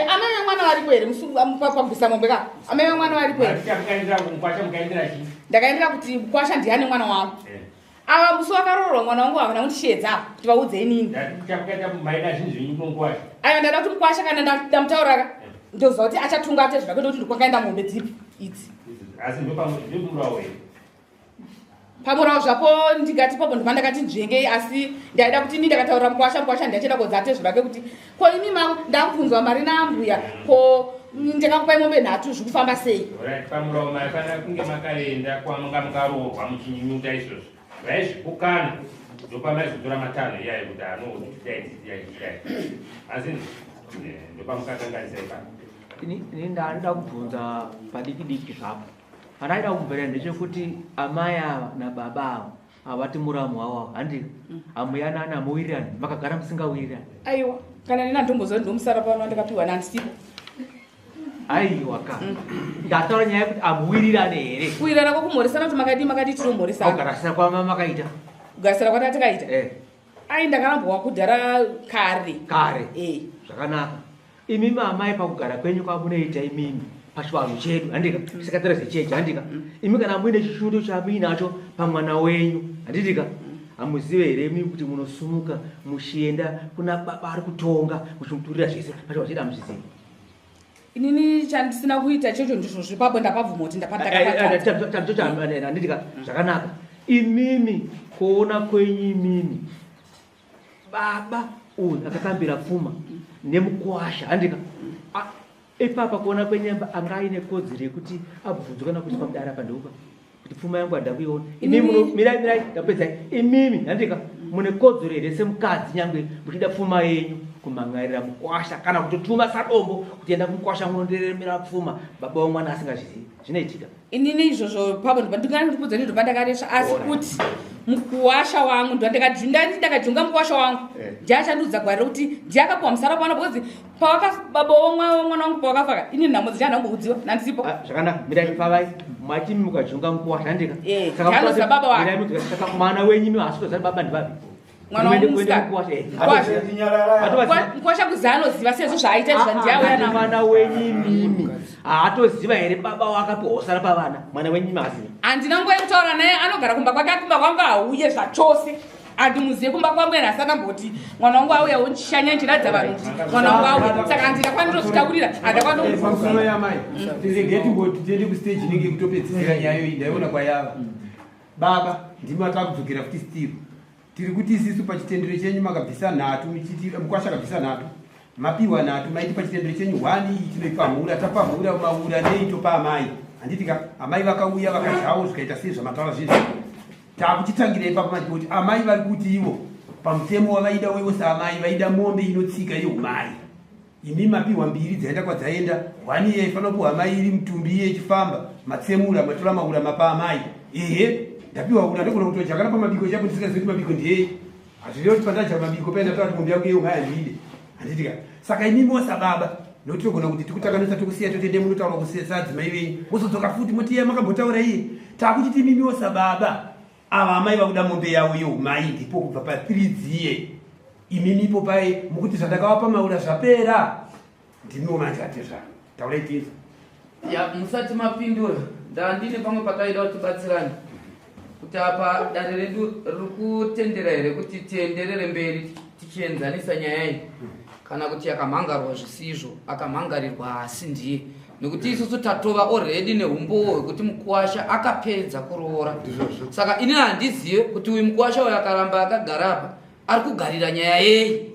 Amai vemwana varipo here pabvisa mombe ka? Amai vemwana varipo here? Mukaendera kumukwasha, mukaendera chii? Ndakaendera kuti mukwasha ndiani mwana wangu. Ava musi wakaroorwa mwana wangu havana kundisheedza kuti vaudze inini. Chamukaita maida zvinhu zvenyu kumukwasha. Aiwa, ndada kuti mukwasha kana ndamutauraka ndoziva kuti achatunga atezvira kwete kuti ndikwakaenda mombe dzipi idzi. Asi ndopamurawo here? Pamurawo zvapo ndingati popo ndobva ndakati nzvengei, asi ndaida kuti ini ndakataurira mukwasha, mukwasha ndiachenda kodza atezvo rake kuti ko imi ma ndakubvunzwa mari naambuya, ko ndakakupai mombe 3, zviri kufamba sei? Right, pamurawo maifanira kunge makaenda kwamanga mukaroorwa muchinyunyuta izvozvo, vaizvipukana, ndopamaizotora matanho iyayo kuti anodai dai dai, asi ndopamukakanganisa ipapo. Ini ndanoda kubvunza padiki diki zvapo. Pandaida kubvunza ndechekuti amai ava nababa ava Avati muramu awa handi hamuyanani hamuwirirani makagara musingawirirani. Aiwa kana nini andomboziva ndomusara pano ndakapiwa nandisipo. Aiwa ka ndataura nyaya yekuti hamuwirirani here? Kuwirirana kwakumhoresana kuti makadii makadii tinomhoresana. Kugarasira kwama makaita. Kugarisira kwatanga takaita. Eh. Ai ndakarambwa kudhara kare. Kare. Eh. Zvakanaka. Imimi amai pakugara kwenyu kwamunoita imimi pachivanhu chedu handika tisakatara zvechechi handika imi kana muine chishundo chamuinacho pamwana wenyu handitika hamuzive here imi kuti munosumuka muchienda kuna baba ari kutonga muchimuturira zvese pachivanhu chedu hamuzvizivi. Inini chandisina kuita chocho ndizvo zvipapo ndapabvuma kuti ndapandakapatadza. Handitika zvakanaka imimi kuona kwenyu imimi baba uyu akatambira pfuma nemukwasha handika ipapa kuona kwenyamba anga aine kodzero yekuti abvunzwe kana kuti pamudara apa ndeupa kuti pfuma yangu handida kuiona. Imimi mirai mirai ndapedzai. Imimi handika mune kodzero here semukadzi nyangwe muchida pfuma yenyu kumhan'arira mukwasha kana kutotuma sadombo kuti enda kumukwasha munondiremera pfuma baba wemwana asingazvizivi zvinoitika. Inini izvozvo papo ndikandikudza ndizvo pandakaresva asi kuti mukuwasha wangu ndakajunga mukuwasha wangu ndiye achandiudza gwari rekuti ndiye akapiwa musara pano because baba womwana wangu pawakafaka ini nhamo dzicha handangoudziwa nandisipo. Zvakanaka mirai pavai mati mukajunga mukuwasha handika. Saka baba wake saka mwana wenyu imi haasi kutoziva baba ndivapi. Mwana wangu mukwasha kuzi anoziva sezvo zvaaita izvo ndiye auya navo. Mwana wenyu imimi haatoziva here baba wakapiwa usara pavana mwana wenyu imi haazivi. Handina nguva yekutaura naye anogara kumba kwake kumba kwangu hauye zvachose. Handimuzive kumba kwangu ena asati amboti mwana wangu auya onchishanya nchiratidza vanhu kuti mwana wangu auya saka handina kwandinozvitaurira handina kwandinomusoro yamai tirege timboti tiende kustage inenge yekutopedzisira nyaya iyi ndaiona kwayava. Baba ndimi vatakudzokera futi still. Tiri kuti isisu pachitendero chenyu makabvisa nhatu muchiti mukwasha akabvisa nhatu mapiwa nhatu maiti pachitendero chenyu hwani iyi tinoipamhura tapamhura maura nei topa amai handiti ka amai vakauya vakadyawo zvikaita sei zvamataura zvinhu takuchitangira ipapo manje kuti amai vari kuti ivo pamutemo wavaida wevo saamai vaida mombe inotsika yeumai imi mapiwa mbiri dzaenda kwadzaenda hwani iye aifanira kupiwa amai iri mutumbi iye ichifamba matsemura matora maura mapa amai ehe ndapiwa ura ndogona kutoja kana pamabiko chapo ndisingazivi kuti mabiko ndiyei hazvirevi kuti pandadya mabiko paenda taura kuti mombe yangu yeumai handiide handiti ka saka imimi wasababa nokuti togona kuti tikutakanisa tokusiya totende munotaura kusadzimai venyu mozodzoka futi moti iye makambotaura iye takuchiti imimi wasababa ava amai vakuda mombe yavo yeumai ndipo kubva pa 3 dziye imimipo paye mukuti zvandakavapa maura zvapera ndimiwo manje atezvara taurai tinzwa. Ya musati mapindura ndandine pamwe pataida kuti tibatsirane kuti apa dare redu riri kutendera here kuti tienderere mberi tichienzanisa nyaya iyi kana kuti yakamhangarwa zvisizvo akamhangarirwa asi ndiye nekuti isusu tatova already neumbowo hwekuti mukuwasha akapedza kuroora saka ini handizive kuti uyu mukuwasha uyu akaramba akagara apa ari kugarira nyaya yei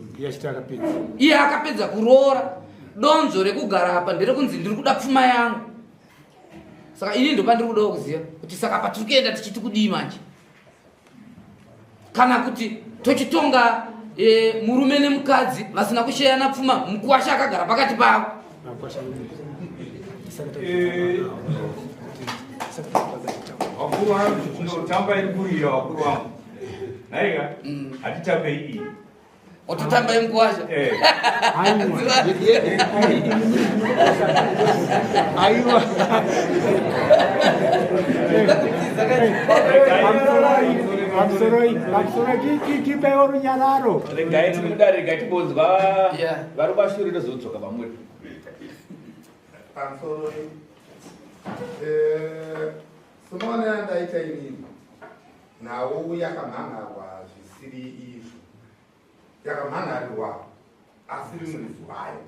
iye akapedza kuroora donzvo rekugara apa nderekunzi ndiri kuda pfuma yangu saka ini ndopandiri kudawo kuziva kuti saka patiri kuenda tichiti kudii manje kana kuti tochitonga murume nemukadzi vasina kusheyana pfuma mukuwasha akagara pakati pavo. Vakuru vangu tinotamba iri kurira vakuru vangu. Nhaika hatitambei iyi. Ototamba yemukuwasha. Aiwa. Pamusoro tipewo runyararo. Regai tiri regai timbonzwa vari kumashure tozodzoka pamuri. Pamusoro semaonero andaita inini nhau yakamhangarwa zvisiri izvo yakamhangarirwa asiri muridzi wayo.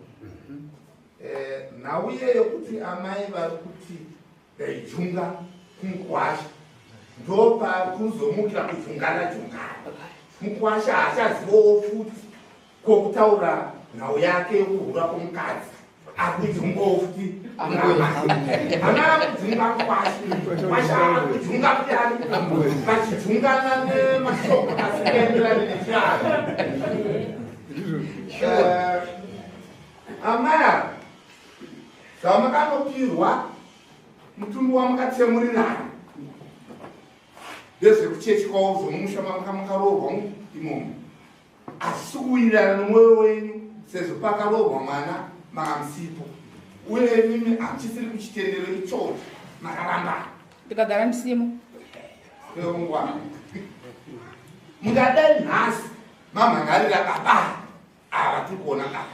Nhau iye yokuti amai vari kuti ndaijunga kumukwasha ndopakuzomukira kujungana jungana mukwasha haachazivowo futi kwokutaura nhau yake yokuhura kwomukadzi akujungawo futi amai akujunga mukwasha mukwasha akujunga futi ari vachijungana nemashoko asikaenderani nechivanhu. Amai ava zvamakanopirwa mutumbi wamakatsemurirana Ndezvekuchechi kwavo zvomumusha makaroorwa imomo. Hazvisi kuwirirana nomwoyo wenyu sezvo pakaroorwa mwana manga musipo. Uye imimi hamuchisiri kuchitendero ichocho makarambana. Ndikagara ndisimo. Kweungwana. Mungadai nhasi mamhangarira baba ava tiri kuona baba.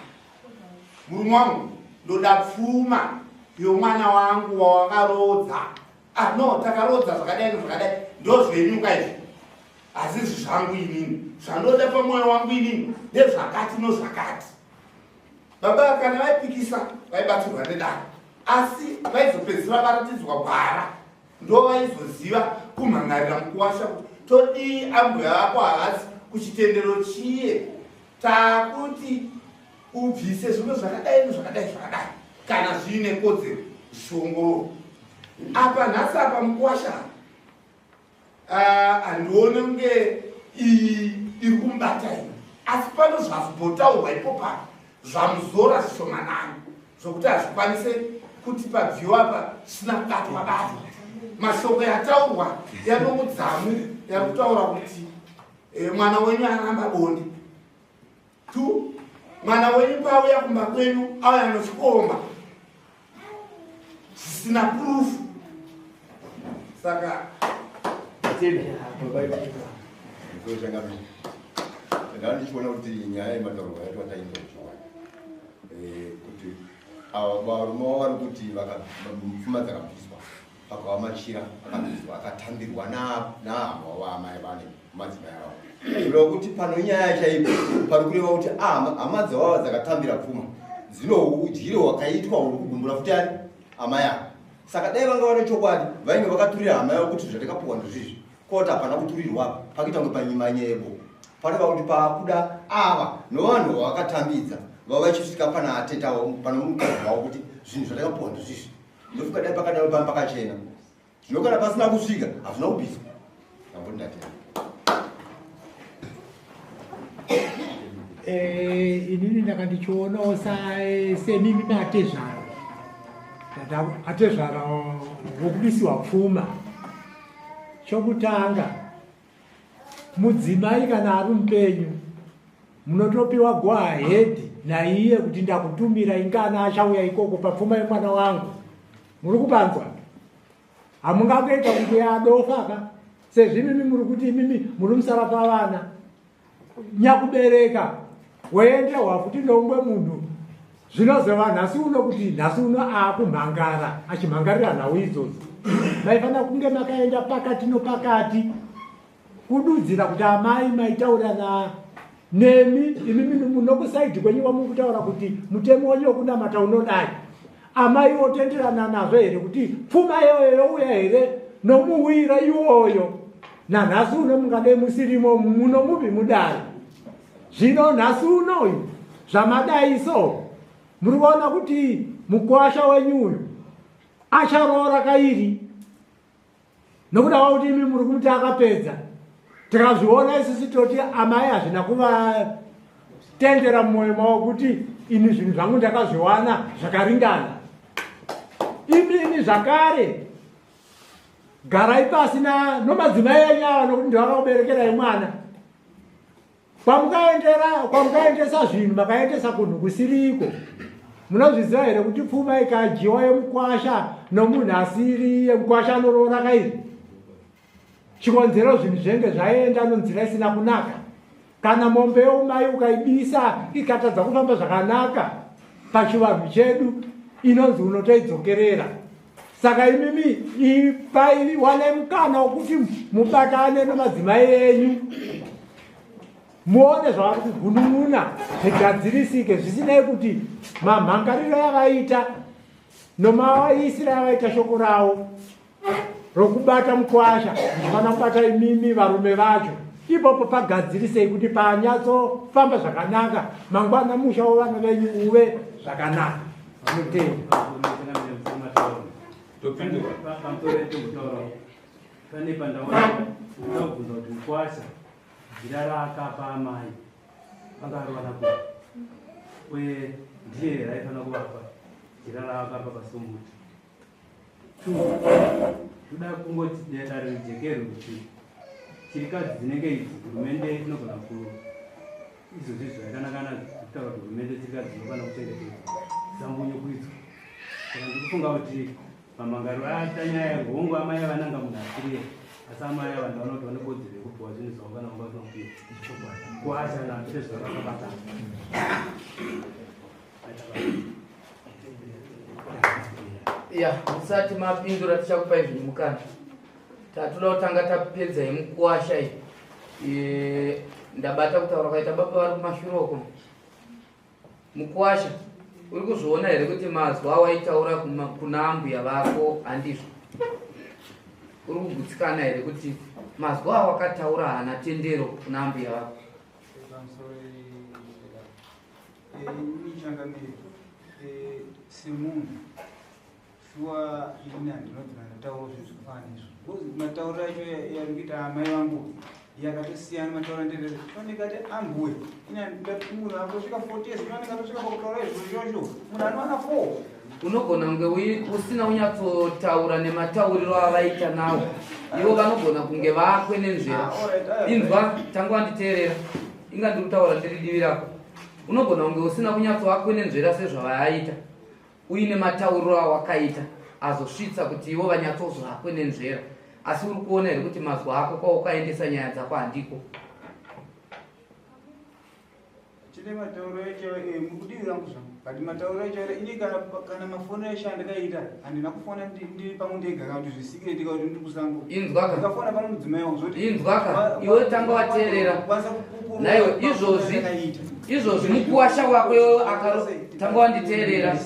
Murume wangu ndoda pfuma yomwana wangu wawakaroodza. Ah no, takaroodza zvakadai nezvakadai ndozvenyu ka izvi. Hazvisi zvangu inini. Zvandoda pamwoyo wangu inini ndezvakati nozvakati. Baba kana vaipikisa vaibatsirwa nedare. Asi vaizopedzisira varatidzwa gwara. Ndovaizoziva kumhan'arira mukuwasha kuti todii ambuya vako havasi kuchitendero chiye takuti ubvise zvimwe zvakadai nezvakadai zvakadai kana zviine kodzero zvichiongororwa. Apa nhasi apa mukuwasha handione kunge iyi iri kumubata iyi, asi pano zvazombotaurwa ipo pano zvamuzora zvishomanani zvokuti hazvikwanise kuti pabviwa apa zvisina kubatwa batwa. Mashoko yataurwa yanomudzamu yari kutaura kuti mwana wenyu aramba bonde. 2 mwana wenyu paauya kumba kwenyu auya nochikomba zvisina proof. Saka ndanga ndichiona kuti nyaya yemataurwa yaitwa tainzwa kuti ava varume vavo vari kuti pfuma dzakabviswa pakava machira akabviswa akatambirwa nahama wavo amai vane madzimai avo. Kureva kuti pano nyaya chaipo pari kureva kuti hama dzavava dzakatambira pfuma dzino udyire hwakaitwa huri kugumbura futi ani amai ava. Saka dai vanga vane chokwadi vainge vakaturira hama yavo kuti zvatakapuwa ndozvizvi, koti hapana kuturirwa apa pakuita kunge panyimanyebo. Pareva kuti pakuda ava novanhu vavakatambidza vava vachisvika pana ateta wavo pana mukadzi wavo kuti zvinhu zvatakapuwa ndozvizvi. Ndofunga dai pakadaro pamba pakachena. Zvino kana pasina kusvika hazvina kubviswa. Ndamboti ndatenda. Inini ndanga ndichionawo semimi matezvara. Atezvara wokubisiwa pfuma. Chokutanga mudzimai kana ari mupenyu munotopiwa go ahead naiye kuti ndakutumira ingana achauya ikoko papfuma yemwana wangu. Muri kupanzwa? Hamungangoita kunge adofa ka sezvo imimi muri kuti imimi muri musara pavana nyakubereka woenderwa futi noumwe munhu. Zvinozova nhasi uno kuti nhasi uno aakumhangara achimhangarira nhau idzodzo. Maifanira kunge makaenda pakati nopakati kududzira kuti amai maitaurana nemi imimi munokusaidhi kwenyu kwamuri kutaura kuti mutemo wenyu wekunamata unodai. Amai votenderana nazvo here kuti pfuma iyoyo youya here nomuwira iwoyo? Nanhasi uno mungadai musirimo muno mubi mudai. Zvino nhasi unoyu zvamadai so muri kuona kuti mukwasha wenyu uyu acharoora kairi nokuda kwakuti imi muri kumuti akapedza. Tikazviona isusu toti amai hazvina kuvatendera mumwoyo mavo kuti ini zvinhu zvangu ndakazviwana zvakaringana. Imi zvakare garai pasi nomadzimai enyu ava nokuti ndovakakuberekerai mwana. Kwamukaendesa zvinhu makaendesa kunhu kusiriko. Munozviziva here kuti pfuma ikadyiwa yemukwasha nomunhu asiri yemukwasha anoroora kairi? Chikonzero zvinhu zvenge zvaenda nonzira isina kunaka. Kana mombe yeumai ukaibisa ikatadza kufamba zvakanaka pachivanhu chedu inonzi unotoidzokerera. Saka imimi ipai wane mukana wekuti mubatane nemadzimai enyu muone zvavari kugunun'una zvigadzirisike, zvisinei kuti mamhangariro yavaita nomaisiro yavaita shoko ravo rokubata mukwasha zvichifanira kubata imimi varume vacho. Ipopo pagadzirisei kuti panyatsofamba zvakanaka, mangwana musha wevana venyu uve zvakanaka. Vanotenda. Pane pandaona ndakubvunza kuti mukwasha jira raakapa amai vakarovana kupi, uye ndiye raifanira kuvapa jira raakapa pasumuti. Toda kungoti dare rijekerwe kuti Chirikadzi dzinenge idzi hurumende inogona ku izvozvi zvakanakana kutaura kuti hurumende chirikadzi dzinofanira kuchengetedzwa dzambunyokuidzwa. Saka ndikufunga kuti pamangaro aita nyaya hongu amai avananga munhu asiriye asi amai ava ndaona kuti vane kodzero yekupiwa zvinhu zvavo kana vanga vasina kupiwa kuasha nazvo sezvavakabatana. Ya, musati mapindura tichakupai zvinhu mukana. Tatoda kutanga tapedza yemukuwasha iyi. Ndabata kutaura kwaita baba vari kumashure uko. Mukuwasha, uri kuzviona here kuti mazwi awaitaura kuna ambuya vako handizvo? Uri kugutsikana here kuti mazwi awakataura haana tendero kuna ambuya vako? Ini changamire, semunhu shuwa ini handinobvira ndataura zvinhu zvakafanana izvo because matauriro acho yari kuita amai vangu yakatosiyana matauriro andiri ndikati ambuye ini ndati munhu akutosvika 40 years ini ndikatosvika pakutaura izvo izvozvo munhu anowana 4. Unogona kunge usina kunyatsotaura nematauriro avaita nawo. Ivo vanogona kunge vakwenenzvera. Inzwa, tanga wanditeerera. Inga ndiri kutaura ndiri divi rako. Unogona kunge usina kunyatsovakwenenzvera sezvavaaita uine matauriro awakaita azosvitsa kuti ivo vanyatsozvakwenenzvera. Asi uri kuona here kuti mazwi ako kwaukaendesa nyaya dzako handiko? Chine matauro acho mukudivi rangu zvangu but matauro acho ini kana mafoni acho andakaita handina kufona ndiri pamwe ndega kana kuti zvisikireti kana kuti ndiri kusango. Inzwa ka. Ndikafona pano mudzimai wangu zvoti Inzwa ka. Iwe tanga wateerera. Kwanza kupupura Naiwe pafoni andakaita. izvozvi mukuwasha wako iwewe akaro tanga wanditeerera.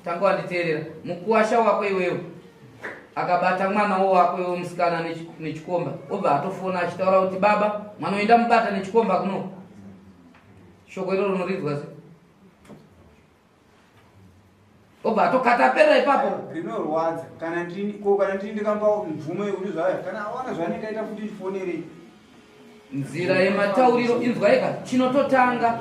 Tanga wanditeerera. Mukuwasha wako iwewe akabata mwana wo wako iwewe musikana nechikomba obva atofona achitaura kuti baba mwana uyu ndamubata nechikomba kuno. Shoko iro rinoridzwa se obva atokata pera ipapo. Rinorwadza kana ndini ko kana ndini ndikamba mvumo yekuti zvaya kana awana zvaanenge aita futi ndifonerei. Nzira yematauriro inzwa eka chinototanga.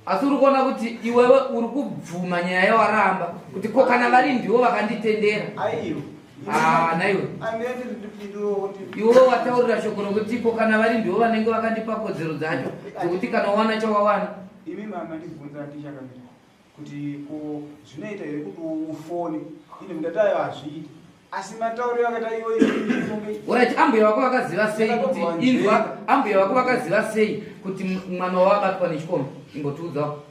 Asi uri kuona kuti iwewe uri kubvuma nyaya yawaramba kuti ko kana vari ndivo vakanditendera. Aiyo. Naiwe. Andiyati ndipindure kuti Iwewe wataurira shoko rokuti ko kana vari ndivo vanenge vakandipa kodzero dzacho dzekuti kana wawana chawawana. Imi mama ndibvunza ndichakamira kuti ko zvinoita here kuti ufone ine mundati ayo hazviiti asi matauriro akaita iwe Alright, ambuya vako vakaziva sei kuti inzwa, ambuya vako vakaziva sei kuti mwana wavo abatwa nechikomba? Imbotiudzawo.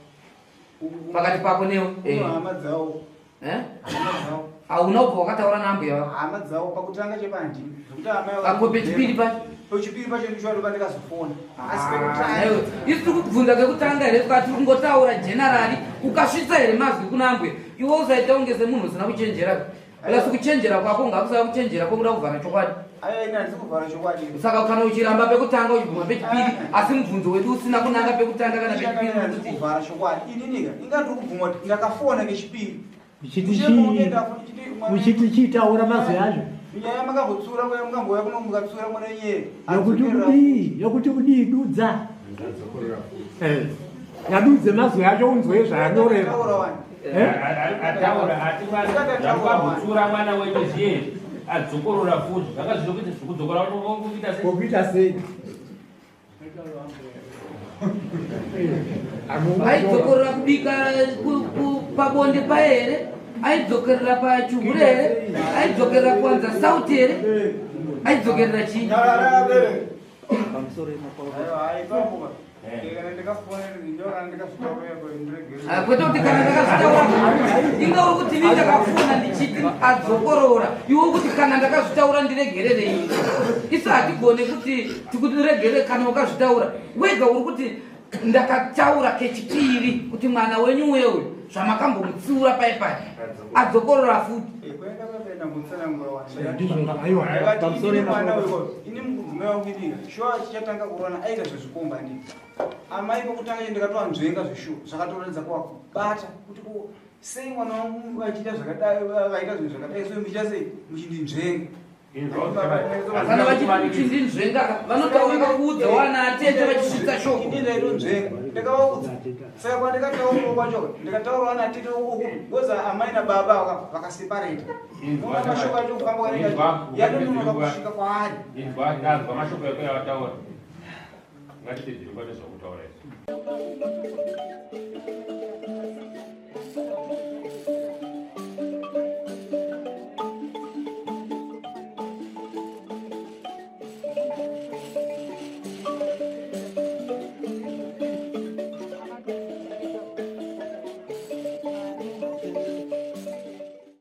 Pakati pako newe. Hama dzawo. Hama dzawo. Hauna ubva wakataura naambuya vako? Hama dzawo pakutanga chepandi. Zvekuti hama yavo. Pako pechipiri pacho. Pechipiri pacho ndicho ndo pandakazofona. Asi pekutanga. Naiwe, isu tiri kubvunza kekutanga here kuti tiri kungotaura generally ukasvitsa here mazwi kuna ambuya? Iwe usaita kunge semunhu usina kuchenjera. Plus kuchenjera kwako ngakusava kuchenjera kwekuda kuvhara chokwadi. Aiwa, ini handisi kuvhara chokwadi. Saka kana uchiramba pekutanga uchibvuma pechipiri, asi mubvunzo wedu usina kunanga pekutanga kana pechipiri. Handisi kuvhara chokwadi. Ininika, inga ndiri kubvuma kuti ndakafona kechipiri. Uchiti chitaura mazwi acho. Nyaya makambotsura, nguva mukambouya kuno mukatsura mwana nyere. Yokuti kudii? Yokuti kudii dudza? Yadudze mazwi acho unzwe zvayanoreva. Ataura ati mwana mwana wenyu zviye adzokorora futi zvanga zvinokuita zvekudzokora kuita sei? Kuita sei? Aidzokorora kubika pabonde paye here? Aidzokerera pachihure here? Aidzokerera kuwanza sauti here? Aidzokerera chii? Kwete kuti kana ndakazvitaura inga uri kuti ini ndakafona ndichiti adzokorora, iwe kuti kana ndakazvitaura ndiregererei. Isu hatigone kuti tikuregere kana ukazvitaura wega. Uri kuti ndakataura kechipiri kuti mwana wenyu uye zvamakambomutsiura pai pai adzokorora futi. Ini mudzimai wangu idika shuwa chichatanga kuona aita zvezvikomba ndi amai pokutanga ndikatoanzvenga zveshuwa zvakatoratidza kwakubata kuti ko sei mwana wangu vachiita zvakadai, vaita zvinhu zvakadai so muchiita sei muchindinzvenga. Kana vachiti chindinzvenga vanotaura kuudza wana atete vachisvitsa shoko. Ini ndaitonzvenga ndakavaudza. Saka kwandikataurawo kwacho ndikataurawo natete uku because amai nababa vakaseparata. Unoona mashoko acho kufamba kwakaita yatononoka kusvika kwaari. Inzwa ndanzwa mashoko eko yawataura. Ngatitedzere pane zvakutaura izvi.